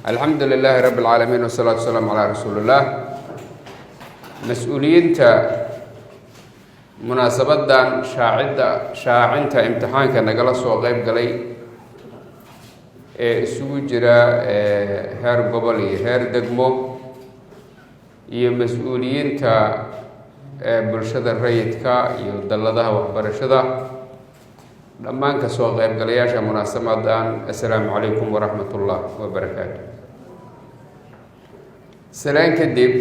Alxamdu lilaahi rabbi alcaalamiin, wasalaatu wasalaamu calaa rasuulillaah. Mas-uuliyiinta munaasabadan shaacidda shaacinta imtixaanka nagala soo qeyb galay ee isugu jira heer gobol iyo heer degmo, iyo mas-uuliyiinta bulshada rayidka iyo dalladaha waxbarashada, dhammaan ka soo qeybgalayaasha munaasabadan, assalaamu calaykum waraxmat ullah wabarakaatu. Salaan kadib,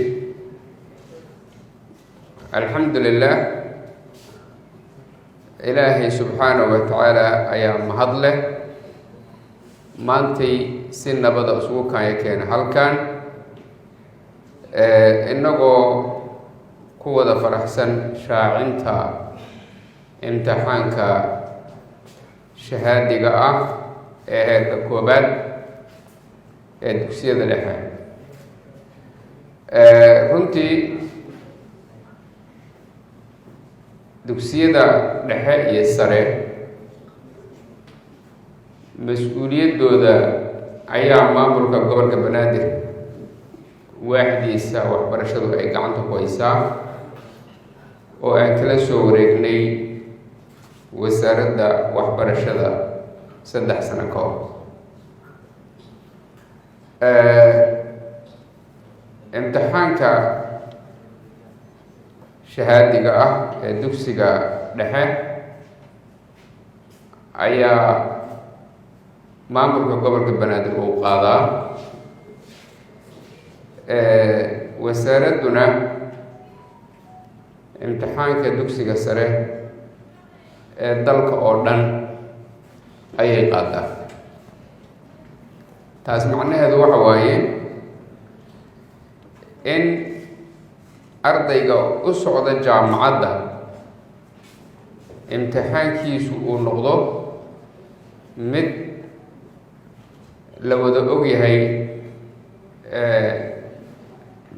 alxamdu lilah, Ilaahay subxaanahu wa tacaala ayaa mahad leh maantay si nabada isugu kaanya keena halkan, innagoo ku wada faraxsan shaacinta imtixaanka shahaadiga ah ee heerka koobaad ee dugsiyada dhexe. Runtii dugsiyada dhexe iyo sare mas-uuliyaddooda ayaa maamulka gobolka Banaadir waaxdiisa waxbarashadu ay gacanta ku haysaa, oo aan kala soo wareegnay Wasaaradda Waxbarashada 3 sano ka hor. Imtixaanka shahaadiga ah ee dugsiga dhexe ayaa maamulka gobolka Banaadir uu qaadaa, wasaaradduna imtixaanka dugsiga sare ee dalka oo dhan ayay qaadaa. Taas macnaheedu waxa waaye in ardayga u socda jaamacadda imtixaankiisu uu noqdo mid la wada ogyahay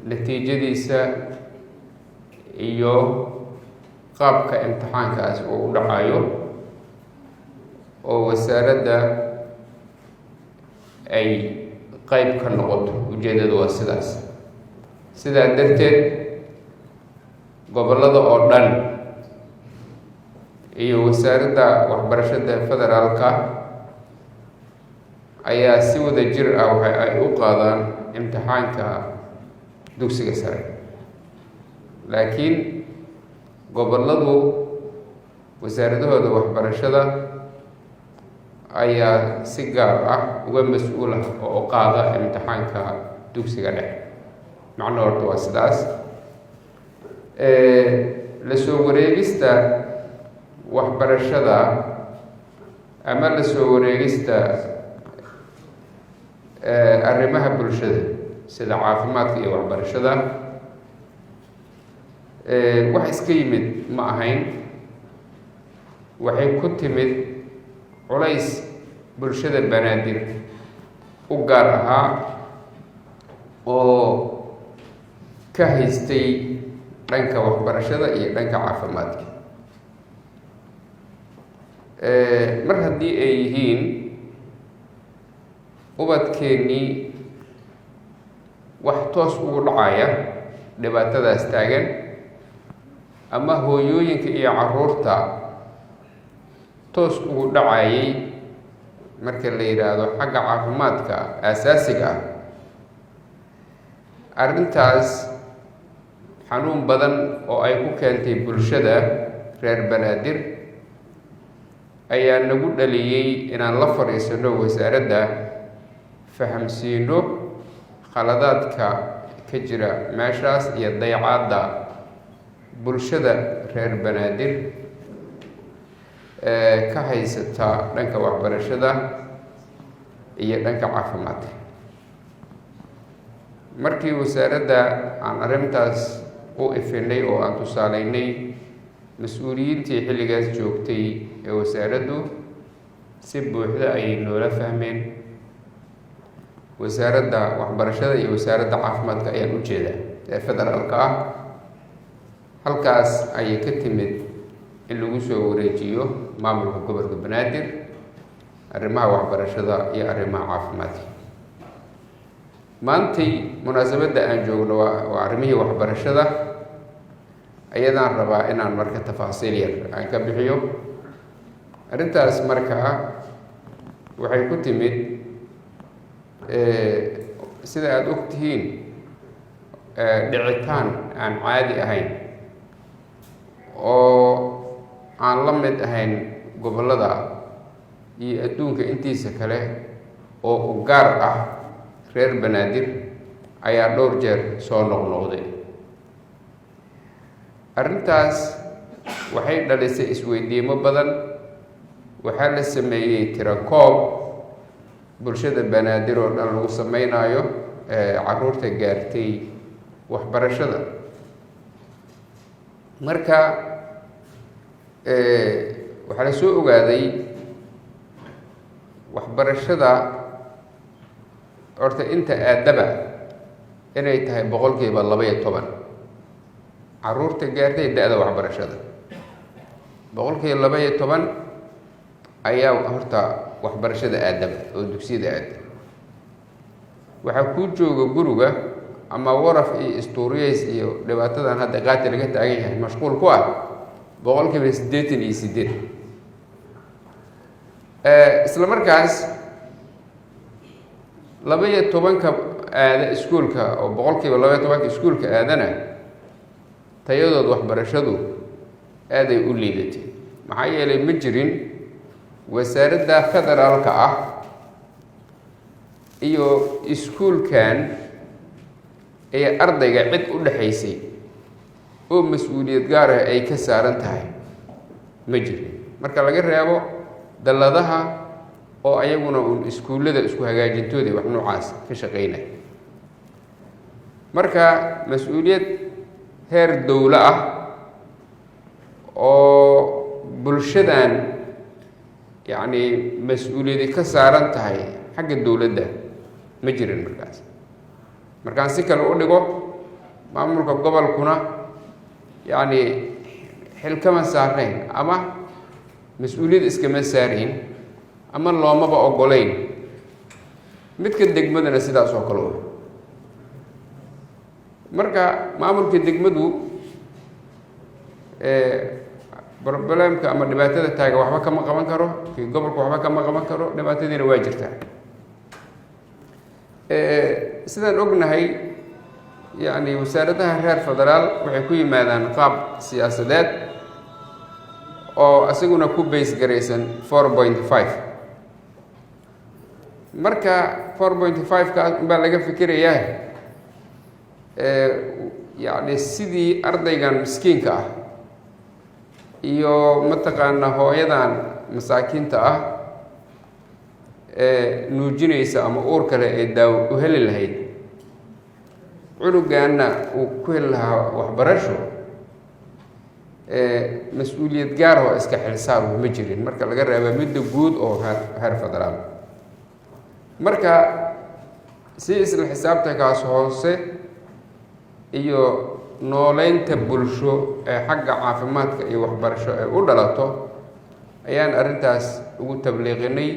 natiijadiisa iyo qaabka imtixaankaasi uu u dhacayo, oo wasaaradda ay qeyb ka noqoto. Ujeeddadu waa sidaas. Sidaa darteed, gobollada oo dhan iyo Wasaaradda Waxbarashada Federaalka ayaa si wada jir ah waxa ay u qaadaan imtixaanka dugsiga sare, laakiin gobolladu wasaaradahooda waxbarashada ayaa si gaar ah uga mas-uul ah oo u qaada imtixaanka dugsiga dhexe. Macno horta waa sidaas. La soo wareegista waxbarashada ama la soo wareegista arrimaha bulshada sida caafimaadka iyo waxbarashada wax iska yimid ma ahayn. Waxay ku timid culays bulshada Banaadir u gaar ahaa oo ka haystay dhanka waxbarashada iyo dhanka caafimaadka. Mar haddii ay yihiin ubadkeennii wax toos ugu dhacaya dhibaatadaas taagan, ama hooyooyinka iyo caruurta toos ugu dhacayay marka la yidhaahdo xagga caafimaadka aasaasiga ah, arrintaas xanuun badan oo ay ku keentay bulshada reer Banaadir ayaa nagu dhaliyey inaan la fadhiisano wasaaradda, fahamsiino khaladaadka ka jira meeshaas iyo daycaadda bulshada reer Banaadir ee ka haysata dhanka waxbarashada iyo dhanka caafimaadka. Markii wasaaradda aan arrintaas u ifinay oo aan tusaaleynay, mas-uuliyiintii xilligaas joogtay ee wasaaraddu si buuxda ayay noola fahmeen. Wasaaradda Waxbarashada iyo Wasaaradda Caafimaadka ayaan u jeedaa ee federaalka ah. Halkaas ayay ka timid in lagu soo wareejiyo maamulka gobolka Banaadir arrimaha waxbarashada iyo arrimaha caafimaadka. Maantay munaasabadda aan joogno waa arrimihii waxbarashada. Ayadaan rabaa inaan marka tafaasiil yar aan ka bixiyo arrintaas. Markaa waxay ku timid, sida aada og tihiin, dhicitaan aan caadi ahayn oo aan la mid ahayn gobollada iyo adduunka intiisa kale oo u gaar ah reer Banaadir ayaa dhowr jeer soo noqnoqday. Arrintaas waxay dhalisay isweydiimo badan. Waxaa la sameeyey tirakoob bulshada Banaadir oo dhan lagu sameynaayo caruurta gaartay waxbarashada. Marka waxaa la soo ogaaday waxbarashada horta inta aadaba inay tahay 12% caruurta gaartay da-da waxbarashada. 12% ayaa horta waxbarashada aadaba oo dugsiyada aada. Waxaa kuu jooga guriga ama waraf iyo istuuriyeys iyo dhibaatadan hadda qaati laga taagan yahay mashquul ku ah 88%. Isla markaas 12-ka aada iskuulka oo 12%-ka iskuulka aadana, tayadood waxbarashadu aaday u liidatay, maxaa yeelay ma jirin wasaaradda federaalka ah iyo iskuulkan ee ardayga cid u dhexaysay oo mas-uuliyad gaar ah ay ka saaran tahay ma jirin, marka laga reebo dalladaha oo ayaguna uun iskuullada isku hagaajintooda wax noocaas ka shaqeynaya. Marka mas-uuliyad heer dowlo ah oo bulshadan yacni mas-uuliyadi ka saaran tahay xagga dowladda ma jirin. Markaas markaan si kale u dhigo, maamulka gobolkuna yacni xil kama saarnayn ama mas-uuliyad iskama saarayn ama loomaba ogolayn. Midka degmadana sidaas oo kale u. Marka maamulka degmadu problemka ama dhibaatada taaga waxba kama qaban karo, kii gobolka waxba kama qaban karo, dhibaatadiina waa jirtaa. Sidaan ognahay, yacni wasaaradaha reer federaal waxay ku yimaadaan qaab siyaasadeed oo isaguna ku base garaysan 4.5. Marka 4.5 ka baa laga fikirayaa, yacni sidii ardaygan miskiinka ah iyo mataqaana hooyadan masaakiinta ah ee nuujinaysa ama uur kale ee daawo u heli lahayd, cunuganna uu ku heli lahaa waxbarasho, mas-uuliyad gaar oo iska xilsaar ma jirin, marka laga reeba midda guud oo heer federaal. Marka si isla xisaabtankaas hoose iyo nooleynta bulsho ee xagga caafimaadka iyo waxbarasho ay u dhalato ayaan arrintaas ugu tabliiqinay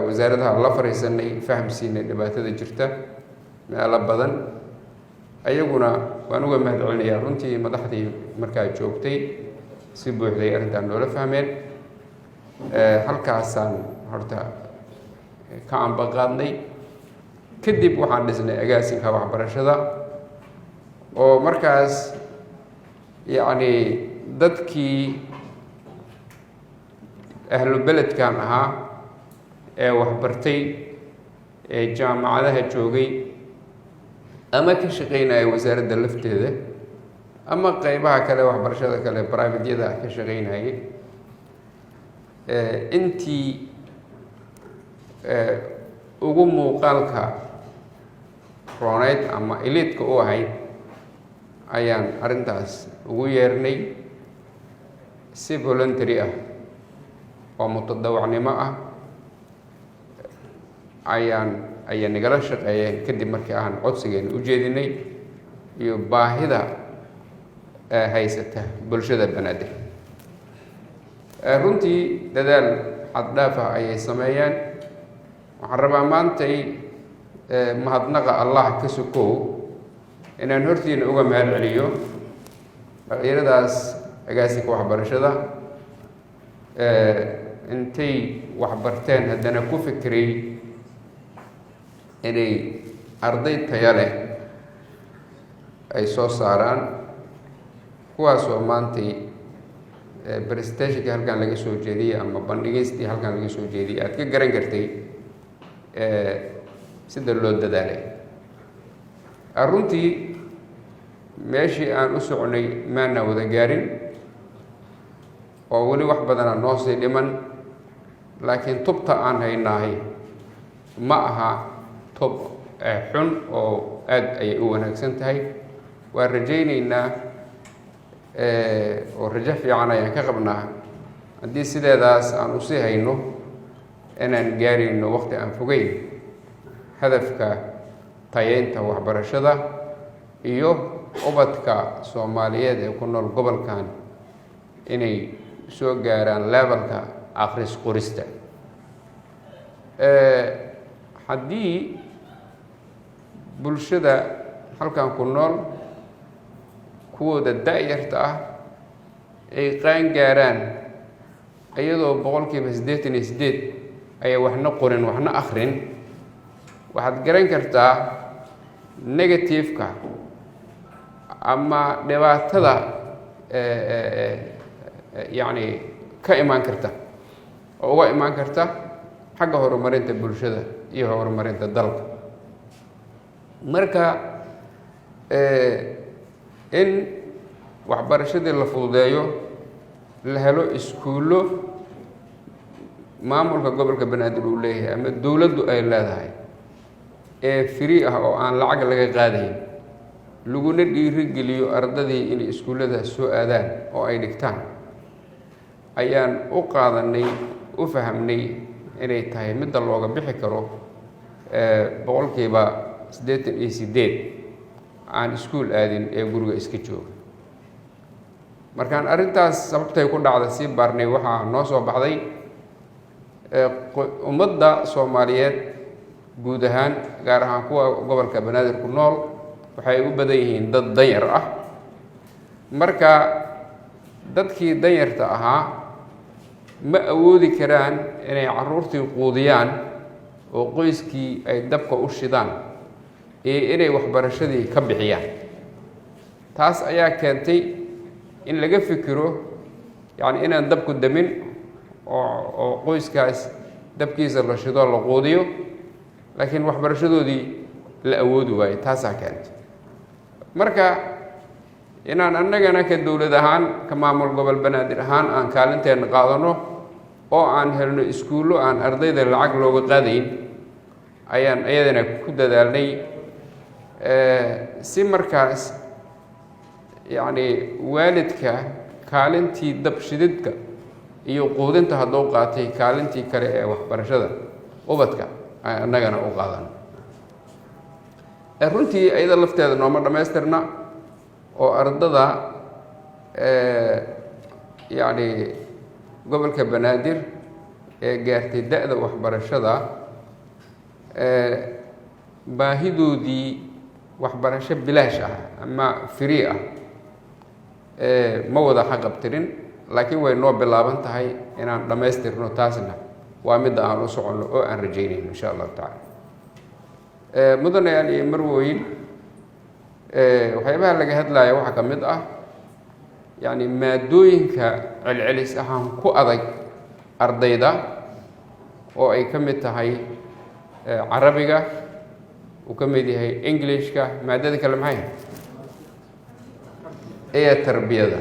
wasaaradaha, la fariisanay, fahamsiinay dhibaatada jirta meelo badan. Ayaguna waan uga mahad celinayaa runtii madaxdii markaa joogtay, si buuxday arrintaan noola fahmeen. Halkaasaan horta ka ambaqaadnay. Kadib waxaan dhisnay agaasinka waxbarashada oo markaas yacni dadkii ahlu beledkan ahaa ee waxbartay ee jaamacadaha joogay ama ka shaqeynaya wasaaradda lafteeda ama qeybaha kale waxbarashada kale privateyada ka shaqeynayay, intii ugu muuqaalka rooneyd ama elite-ka u ahayd ayaan arrintaas ugu yeernay. Si voluntary ah oo mutadawacnimo ah ayaan ayaa nagala shaqeeyeen, kadib markii aan codsigeena u jeedinay iyo baahida haysata bulshada Banaadir. Runtii dadaal xaddhaaf ah ayay sameeyeen. Waxaan rabaa maantay Mahadnaqa Allah ka sokow, inaan hortiina uga mahad celiyo dhalinyaradaas agaasinka waxbarashada intay waxbarteen, haddana ku fikiray inay arday taya leh ay soo saaraan, kuwaasoo maantay presentationkii halkan laga soo jeediyey ama bandhigaystii halkan laga soo jeediyey aada ka garan kartay sida loo dadaalay. Runtii meeshii aan u soconay maana wada gaarin oo weli wax badanaa noo sii dhiman, laakiin tubta aan haynaahay ma aha tub xun oo aada ayay u wanaagsan tahay. Waan rajaynaynaa oo rajo fiican ayaan ka qabnaa haddii sideedaas aan usii hayno inaan gaarayno waqti aan fogeyn hadafka tayeynta waxbarashada iyo ubadka Soomaaliyeed ee ku nool gobolkan inay soo gaaraan levelka akhris qorista. Haddii bulshada halkan ku nool kuwooda da-yarta ah ay qaan gaaraan iyadoo 88% ayay waxna qorin waxna akrin, waxaad garan kartaa negative-ka ama dhibaatada yacni ka imaan karta oo uga imaan karta xagga horumarinta bulshada iyo horumarinta dalka. Marka in waxbarashadii la fududeeyo, la helo iskuullo maamulka gobolka Banaadir uu leeyahay ama dowladdu ay leedahay ee free ah oo aan lacag laga qaadayn, laguna dhiirigeliyo ardadii inay iskuulladaas soo aadaan oo ay dhigtaan, ayaan u qaadanay, u fahamnay inay tahay midda looga bixi karo 88% aan iskuul aadin ee guriga iska jooga. Markaan arrintaas sababtay ku dhacda sii baarnay, waxaa noo soo baxday ummadda Soomaaliyeed guud ahaan, gaar ahaan kuwa gobolka Banaadir ku nool, waxay u badan yihiin dad danyar ah. Marka dadkii danyarta ahaa ma awoodi karaan inay carruurtii quudiyaan oo qoyskii ay dabka u shidaan iyo inay waxbarashadii ka bixiyaan. Taas ayaa keentay in laga fikiro, yacni, inaan dabku damin oo qoyskaas dabkiisa la shido, la quudiyo, laakiin waxbarashadoodii la awoodi waayo. Taasaa keentay marka inaan annagana ka dowlad ahaan, ka maamul gobol Banaadir ahaan, aan kaalinteena qaadano oo aan helno iskuullo aan ardayda lacag looga qaadayn ayaan iyadana ku dadaalnay, si markaas, yacni, waalidka kaalintii dab shididka iyo quudinta hadduu qaatay, kaalintii kale ee waxbarashada ubadka aan annagana u qaadano. Runtii iyada lafteeda nooma dhammaystirna oo ardada, yacni, gobolka Banaadir ee gaartay da-da waxbarashada, baahidoodii waxbarasho bilaash ah ama free ah ma wada xaqabtirin, laakiin way noo bilaaban tahay inaan dhammaystirno. Taasna waa midda aan u soconno oo aan rajaynayno, insha Allahu tacala. Mudanayaal iyo marwooyin, waxyaabaha laga hadlaya waxaa ka mid ah, yacni, maadooyinka celcelis ahaan ku adag ardayda oo ay ka mid tahay Carabiga, uu ka mid yahay Englishka, maadada kale maxay iyo tarbiyada.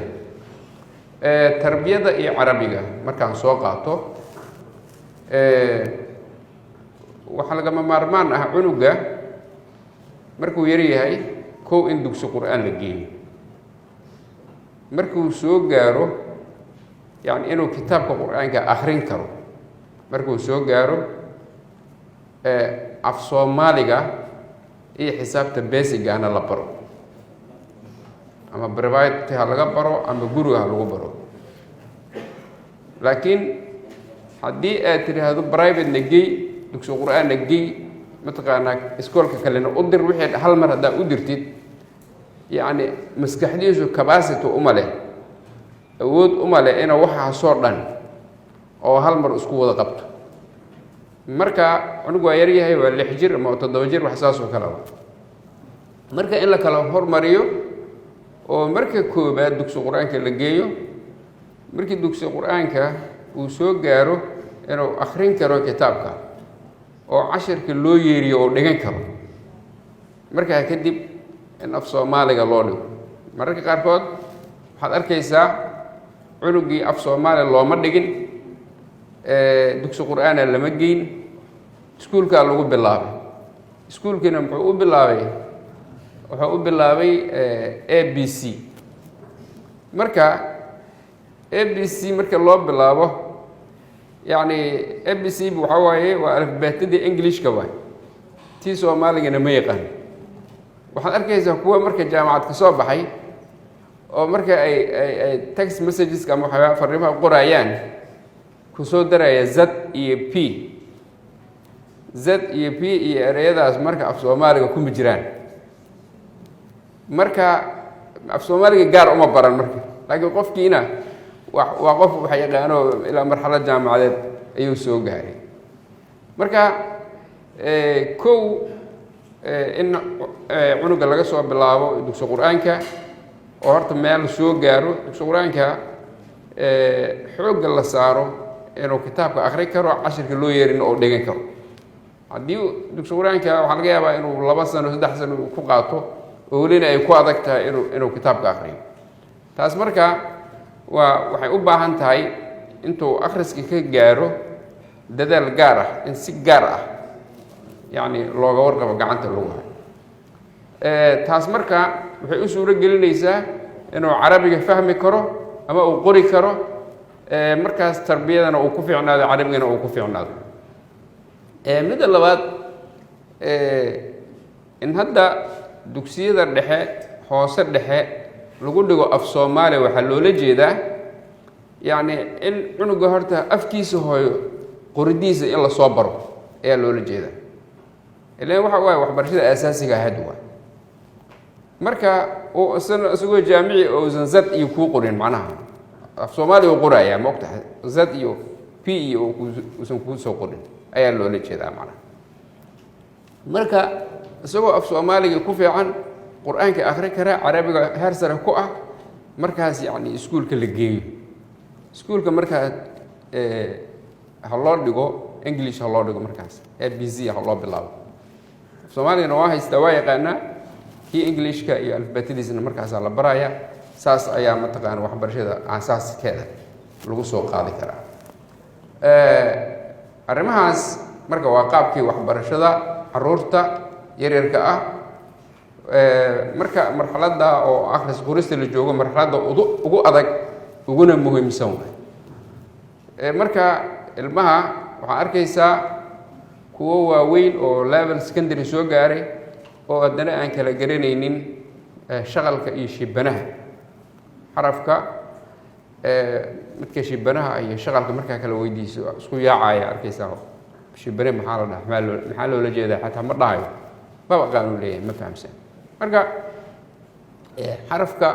Tarbiyada iyo Carabiga markaan soo qaato, waxaa lagama maarmaan ah cunuga markuu yar yahay, kow, in dugsi Qur-aan la geeyo, markuu soo gaaro, yacni, inuu kitaabka Qur-aanka akrin karo, markuu soo gaaro af Soomaaliga iyo xisaabta basicgana la baro, ama private ha laga baro ama guriga ha lagu baro. Laakiin haddii aad tidhaahdo private-na gey, dugsi Qur-aanna gey, Mataqaanaa, iskoolka kalena u dir. Wixii hal mar haddaa u dirtid, yacni maskaxdiisu capacity uma leh, awood uma leh inuu waxaasoo dhan oo hal mar isku wada qabto. Marka cunug waa yaryahay, waa 6 jir ama 7 jir, wax saasoo kaleba. Marka in la kala hormariyo oo marka koobaad dugsi Qur-aanka la geeyo, markii dugsi Qur-aanka uu soo gaaro inuu akrin karo kitaabka oo cashirka loo yeeriyo oo dhigan karo, markaa kadib in af Soomaaliga loo dhigo. Mararka qaarkood waxaad arkaysaa cunugii af Soomaaliya looma dhigin, dugsi Qur-aana lama geyn, iskuulkaa lagu bilaabay. Iskuulkiina muxuu u bilaabay? Wuxuu u bilaabay ABC. Marka ABC marka loo bilaabo, yacni ABC waxaa waaye waa alfabeetadii Englishka waay, tii Soomaaligana ma yaqaan. Waxaad arkaysaa kuwa marka jaamacad ka soo baxay oo marka ay text messageska ama waxyaaba fariimaha qorayaan ku soo daraya Z iyo P, Z iyo P iyo ereyadaas. Marka af Soomaaliga kuma jiraan. Marka af Soomaaliga gaar uma baran marka, laakiin qofkiina waa qof wax yaqaano, ilaa marxalad jaamacadeed ayuu soo gaaray. Marka kow in cunuga laga soo bilaabo dugsi Qur-aanka oo horta meel soo gaaro dugsi Qur-aanka, xoogga la saaro inuu kitaabka akri karo, cashirka loo yeerin oo dhigan karo. Haddii dugsi Qur-aanka waxaa laga yaabaa inuu 2 sano, 3 sano ku qaato oo welina ay ku adag tahay inuu kitaabka akriyo. Taas marka waa waxay u baahan tahay intuu akhriska ka gaaro dadaal gaar ah, in si gaar ah yacni looga warqabo, gacanta lagu hayo. Taas marka waxay u suuro gelinaysaa inuu Carabiga fahmi karo ama uu qori karo. Markaas tarbiyadana uu ku fiicnaado, Carabigana uu ku fiicnaado. Midda labaad, in hadda dugsiyada dhexe, hoose dhexe lagu dhigo af Soomaaliya, waxaa loola jeedaa yacni in cunuga horta afkiisa hooyo qoridiisa in lasoo baro ayaa loola jeedaa. Ilan waxa waaye waxbarashada asaasiga ahayd waay. Marka uu isna isagoo jaamici uusan Z iyo kuu qorin, macnaha af Soomaaliya uu qorayaa, ma ogtahay, Z iyo P iyo uusan kuu soo qorin ayaa loola jeedaa macnaha. Marka isagoo af Soomaaliga ku fiican, Qur-aanka akhri kara, Carabiga heer sare ku ah, markaas yacni iskuulka la geeyo. Iskuulka markaa ha loo dhigo English, ha loo dhigo markaas ABC ha loo bilaabo. Af Soomaaligana waa haystaa, waa yaqaanaa, kii Englishka iyo alfabeetadiisna markaasaa la baraya. Saas ayaa mataqaana waxbarashada aasaaskeeda lagu soo qaadi karaa arrimahaas. Marka waa qaabkii waxbarashada caruurta yaryarka ah. Marka marxaladda oo akhris qorista la joogo, marxaladda ugu adag uguna muhiimsan waay. Marka ilmaha waxaa arkaysaa kuwo waaweyn oo level secondary soo gaaray oo haddana aan kala garanaynin shaqalka iyo shibanaha, xarafka midka shibanaha iyo shaqalka. Markaa kala weydiiso isku yaacaya arkaysaa. Shibane maxaa la dhaha? Maxaa loola jeedaa? Xataa ma dhahayo, maba aqaanuu leeyahay, ma fahamsan. Marka xarafka,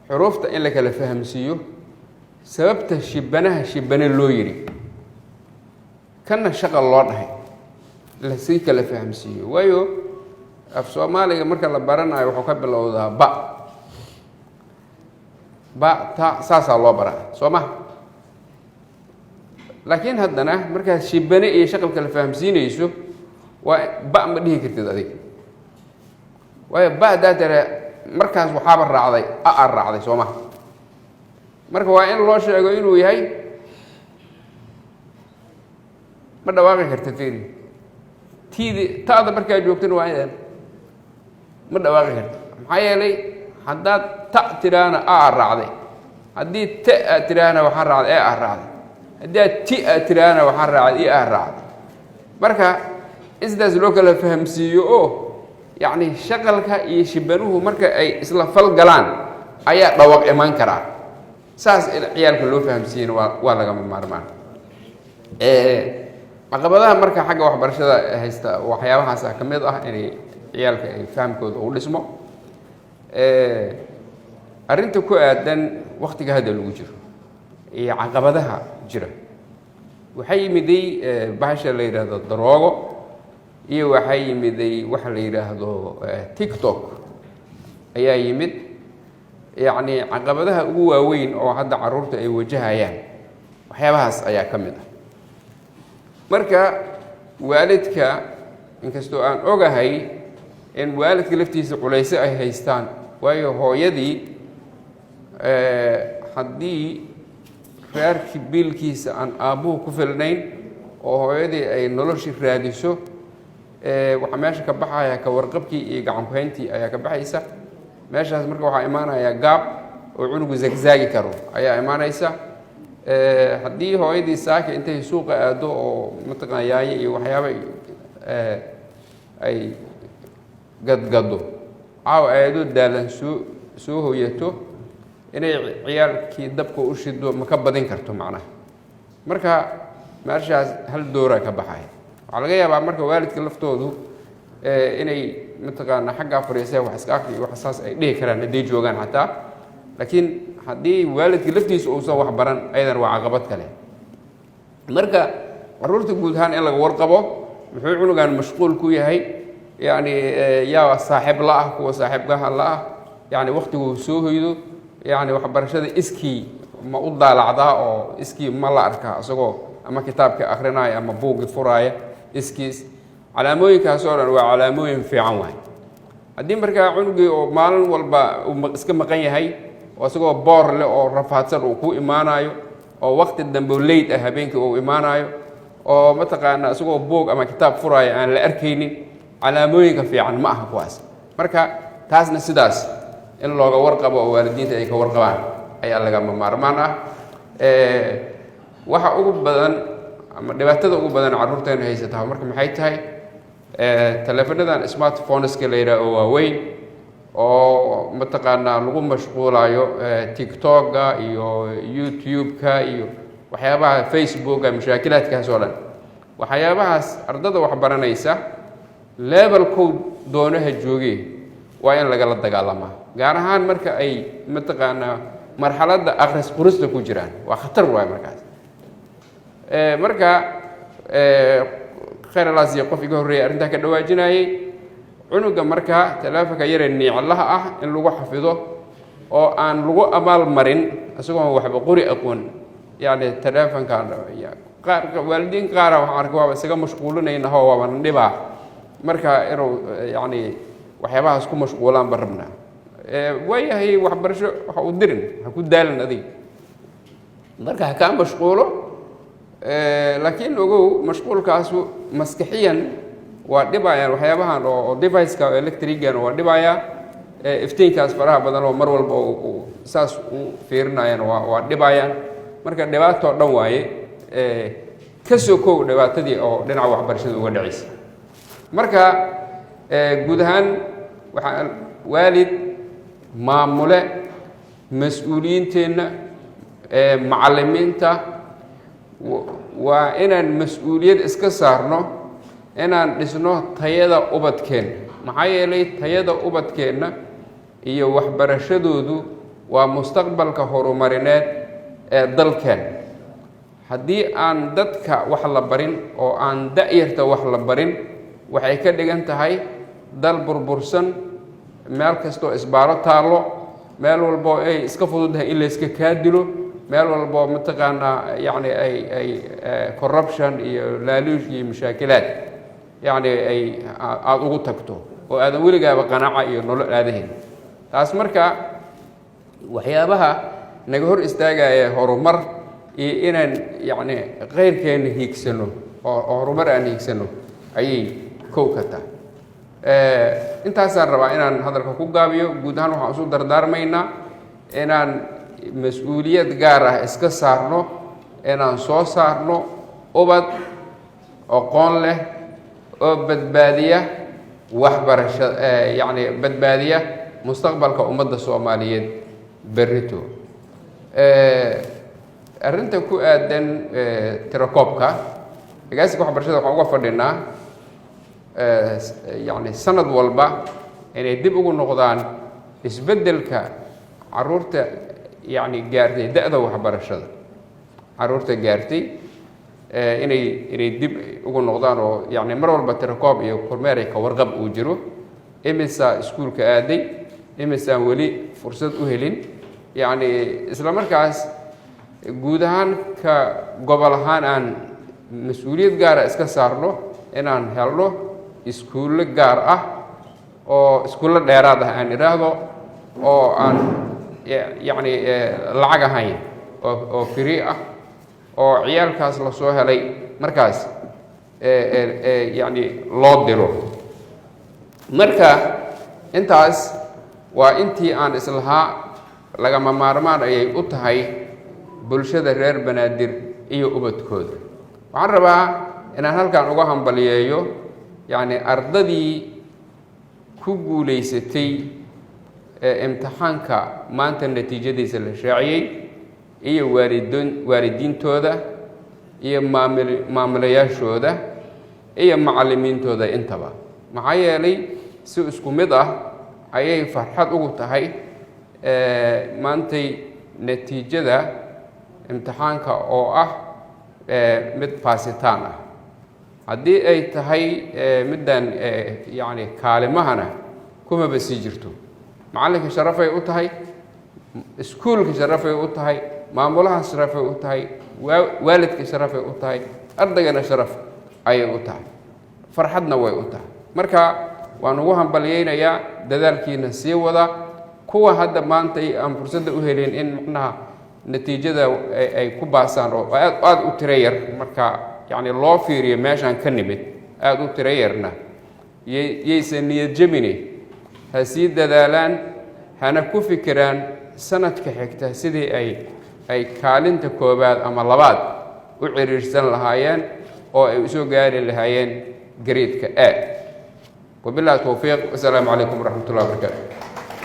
xuruufta in la kala fahamsiiyo sababta shibanaha shibane loo yidhi, kana shaqal loo dhahay, lasii kala fahamsiiyo. Waayo af Soomaaliga marka la baranayo wuxuu ka bilowdaa ba, ba, ta, saasaa loo baraa, soo ma? Laakiin haddana markaad shibane iyo shaqal kala fahamsiinayso, waa ba ma dhihi kartid adiga. Waayo ba haddaa tare, markaas waxaaba raacday a raacday, soo ma? Marka waa in loo sheego inuu yahay. Ma dhawaaqi karta feri tiidi ta'da markaa joogtana waa in ma dhawaaqi karta. Maxaa yeelay haddaad ta tiraahna a raacday, haddii t aad tiraahna waxaa raacday e a raacday, haddii aad ti aad tiraahna waxaa raacday i a raacday. Marka in sidaas loo kala fahamsiiyo oo yacni shaqalka iyo shibanuhu marka ay isla falgalaan ayaa dhawaq imaan karaa, saas in ciyaalka loo fahamsiiyena waa lagama maarmaan. Caqabadaha marka xagga waxbarashada haysta waxyaabahaasa ka mid ah inay ciyaalka ay fahamkooda u dhismo. Arrinta ku aadan waktiga hadda lagu jiro iyo caqabadaha jira, waxaa yimiday bahasha la yidhaahdo daroogo, iyo waxaa yimiday waxa la yidhaahdo TikTok ayaa yimid. Yacni caqabadaha ugu waaweyn oo hadda carruurta ay wajahayaan waxyaabahaas ayaa ka mid ah. Marka waalidka, inkastoo aan ogahay in waalidka laftiisa culayso ay haystaan, waayo hooyadii haddii reerkii biilkiisa aan aabbuhu ku filnayn oo hooyadii ay noloshii raadiso, waxaa meesha ka baxaya ka warqabkii iyo gacankuhayntii ayaa ka baxaysa meeshaas. Marka waxaa imaanaya gaab oo cunugu zagzaagi karo ayaa imaanaysa. Haddii hooyadii saaka intay suuqa aado oo mataqana yaayo iyo waxyaaba ay gadgado, caawa aayadoo daalan soo hoyato, inay ciyaalkii dabka u shido ma ka badin karto macnaha. Marka meeshaas hal dooraa ka baxaya. Waxaa laga yaabaa marka waalidka laftoodu inay mataqaana xaggaa fariiseen, wax iska akri, wax saas ay dhihi karaan hadday joogaan xataa. Laakiin haddii waalidka laftiisa uusan wax baran, ayadan waa caqabad kale. Marka carruurta guud ahaan in laga warqabo, muxuu cunugan mashquul ku yahay, yacni yaa saaxiib la ah, kuwa saaxiibkaha la ah, yacni waktiguu soo hoydo, yacni waxbarashada iskii ma u daalacdaa oo iskii ma la arkaa isagoo ama kitaabka akrinaya ama buuggi furaaya iskiis. Calaamooyinkaas oo dhan waa calaamooyin fiican waay. Haddii markaa cunugii oo maalin walba uu iska maqan yahay oo isagoo boor leh oo rafaadsan uu ku imaanayo, oo wakti dambe oo late ah habeenkii uu imaanayo, oo mataqaana isagoo buug ama kitaab furaayo aan la arkaynin, calaamooyinka fiican ma aha kuwaas. Marka taasna sidaas in looga warqabo oo waalidiinta ay ka warqabaan ayaa lagama maarmaan ah. Waxa ugu badan ama dhibaatada ugu badan carruurteena haysataa marka maxay tahay? Taleefonadan smartphoneska la yidhaha oo waaweyn oo mataqaanaa lagu mashquulayo TikToka iyo YouTube-ka iyo waxyaabaha Facebooka, mashaakilaadkaas oo dhan, waxyaabahaas ardada waxbaranaysa levelkow doonaha joogee waa in lagala dagaalamaa, gaar ahaan marka ay mataqaanaa marxaladda akhris qorista ku jiraan. Waa khatar waay markaas. Marka khayr alaasiya qof iga horreeyay arrintaa ka dhawaajinayay. Cunuga marka taleefonka yaree niiclaha ah in lagu xafido oo aan lagu abaal marin isagoon waxba qori aqoon, yacni taleefonkan qaar waalidiin qaara waxaan arkay waaba isaga mashquulinaynaho, waaba dhibaa marka inuu yacni waxyaabahaas ku mashquulaan ba rabnaa. Waayahay, waxbarasho waxa u dirin, ha ku daalin adiga, marka ha kaa mashquulo. Laakiin ogow, mashquulkaasu maskaxiyan waa dhibayaan waxyaabahan oo deviceka electricgan waa dhibayaa. Iftiinkaas faraha badan oo mar walba saas u fiirinayaan waa dhibayaan. Marka dhibaatoo dhan waaye, ka soo kow dhibaatadii oo dhinaca waxbarashada uga dhacaysa. Marka guud ahaan waxaa waalid, maamule, mas-uuliyiinteenna, macallimiinta, waa inaan mas-uuliyad iska saarno inaan dhisno tayada ubadkeenna. Maxaa yeelay tayada ubadkeenna iyo waxbarashadoodu waa mustaqbalka horumarineed ee dalkeen. Haddii aan dadka wax la barin oo aan da-yarta wax la barin, waxay ka dhigan tahay dal burbursan, meel kastoo isbaaro taallo, meel walbo ay iska fududahay in layska kaa dilo, meel walbo mataqaanaa yacni ay corruption iyo laaluush iyo mashaakilaad yacni ay aada ugu tagto oo aadan weligaaba qanaaca iyo nolol aadahayn. Taas marka waxyaabaha naga hor istaagaya horumar iyo inaan yacni keyrkeena hiigsano oo horumar aan hiigsano ayay kow ka tahay. Intaasaan rabaa inaan hadalka ku gaabiyo. Guud ahaan waxaan isu dardaarmaynaa inaan mas-uuliyad gaar ah iska saarno inaan soo saarno ubad aqoon leh oo badbaadiya waxbarasha, yacni badbaadiya mustaqbalka ummadda Soomaaliyeed berrito. Arrinta ku aadan tirakoobka. Agaasinka waxbarashada waxaan uga fadhinaa, yacni, sanad walba inay dib ugu noqdaan isbeddelka caruurta, yacni, gaartay da-da waxbarashada, caruurta gaartay inay dib ugu noqdaan oo, yacni, mar walba tirakoob iyo kormeer ka warqab uu jiro: imisaa iskuulka aaday, imisaan weli fursad u helin. Yacni, isla markaas guud ahaan ka gobol ahaan aan mas-uuliyad gaara iska saarno inaan helno iskuullo gaar ah oo iskuullo dheeraad ah aan idhaahdo, oo aan, yacni, lacag ahayn oo free ah, oo ciyaalkaas lasoo helay markaas, yacni, loo diro. Marka intaas waa intii aan islahaa lagama maarmaan ayay u tahay bulshada reer Banaadir iyo ubadkooda. Waxaan rabaa inaan halkan uga hambaliyeeyo, yacni, ardadii ku guulaysatay ee imtixaanka maanta natiijadiisa la shaaciyey, iyo waalidiintooda iyo maamulayaashooda iyo macallimiintooda intaba, maxaa yeelay si isku mid ah ayay farxad ugu tahay maantay natiijada imtixaanka oo ah mid faasitaan ah. Haddii ay tahay middan, yacni, kaalimahana kumaba sii jirto. Macallinka sharafay u tahay, iskuulka sharafay u tahay, maamulaha sharafay u tahay, waalidka sharafay u tahay, ardaygana sharaf ayay u tahay, farxadna way u tahay. Marka waan ugu hambalyeynayaa, dadaalkiina sii wada. Kuwa hadda maanta aan fursadda u helin in macnaha natiijada ay ku baasaan, oo aad aada u tiro yar marka, yacni, loo fiiriyo meeshaan ka nimid, aada u tiro yarna, yaysan niyad jebini, ha sii dadaalaan, hana ku fikiraan sanadka xigta sidii ay kaalinta koowaad ama labaad u ciriirsan lahaayeen oo ay usoo gaari lahaayeen grade-ka A. Wabillahi towfiiq, wasalaamu calaykum waraxmat ullahi wabarakaatu.